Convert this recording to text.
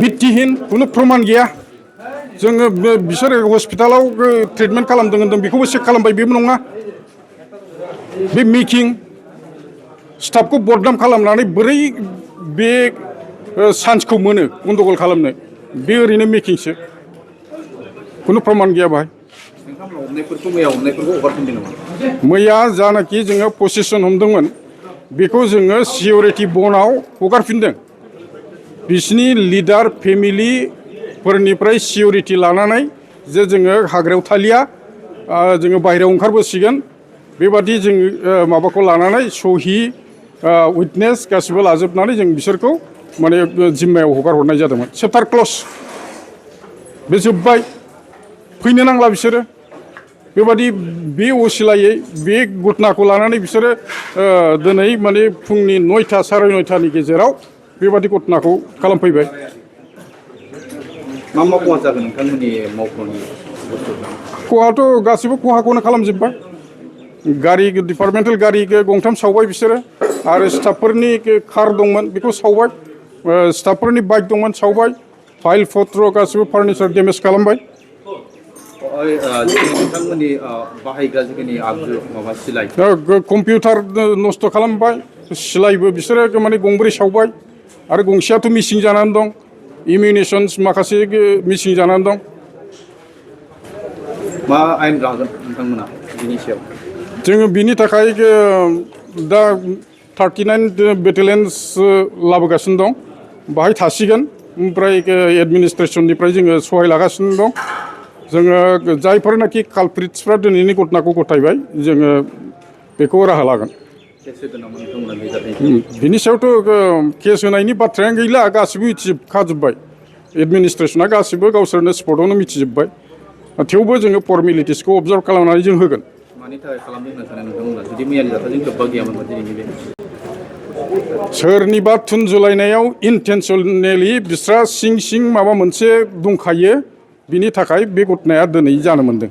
भित्तिहीन कुनु प्रमाण गैया जोङो बिसोर हस्पिटालाव ट्रिटमेन्ट खालामदों होनदों बेखौबो चेक खालामबाय बेबो नङा बे मेकिं स्टाफखौ बदनाम खालामनानै बोरै बे चान्सखौ मोनो गन्डगल खालामनो बे ओरैनो मेकिंसो कुनु प्रमाण गैया बाहाय मैया जानाखि जोङो पसेसन हमदोंमोन बेखौ जोङो सिकिउरिटि बनाव हगारफिनदों बिसिनि लिडार फेमिलिफोरनिफ्राय सिकिउरिटि लानानै जे जोङो हाग्रायाव थालिया जोङो बाहेरायाव ओंखारबोसिगोन बेबादि जों माबाखौ लानानै सहि उइटनेस गासिबो लाजोबनानै जों बिसोरखौ माने जिम्मायाव हगार हरनाय जादोंमोन चेप्टार क्ल'ज बे जोब्बाय फैनो नांला बिसोरो बेबादि बे असिलायै बे घटनाखौ लानानै बिसोरो दिनै माने फुंनि 9टा साराय 9टानि गेजेराव बेबादि घटनाखौ खालामफैबाय मा मा खहा जागोन नोंथांमोननि मावख'नि खहाथ' गासिबो खहाखौनो खालामजोब्बाय गारि डिपार्टमेन्टेल गारि गंथाम सावबाय बिसोरो आरो स्टाफफोरनि कार दंमोन बेखौ सावबाय स्टाफफोरनि बाइक दंमोन सावबाय फाइल पत्र गासिबो फार्निचार डेमेज खालामबाय नोंथांमोननि बाहायग्रा जिखिनि आगजु माबा सिलाइ कम्पिउटार नस्थ' खालामबाय सिलाइबो बिसोरो माने गंब्रै सावबाय आरो गंसेयाथ' मिसिं जानानै दं इमिउनेसन्स माखासे मिसिं जानानै दं मा आयेन लागोन नोंथांमोना बिनि सायाव जोङो बिनि थाखाय दा 39 बेटेलियन्स लाबोगासिनो दं बाहाय थासिगोन ओमफ्राय एडमिनिस्ट्रेसननिफ्राय जोङो सहाय लागासिनो दं जोङो जायफोरनाखि कालप्रिट्सफ्रा दिनैनि घटनाखौ गथायबाय जोङो बेखौ राहा लागोन बिनि सायावथ' केस होनायनि बाथ्रायानो गैला गासिबो मिथिजोबखाजोब्बाय एडमिनिस्ट्रेसना गासिबो गावसोरनो स्पटआवनो मिथिजोब्बाय थेवबो जोङो फर्मेलिटिसखौ अबजार्भ खालामनानै जों होगोन मानि थाखाय खालामदों होनना सानो नोंथांमोना जुदि मैयानि जाथायजों लोब्बा गैयामोनबा दिनैनि बे सोरनिबा थुनजुलायनायाव इन्टेनसनेलि बिस्रा सिं सिं माबा मोनसे दंखायो बिनि थाखाय बे घटनाया दिनै जानो मोनदों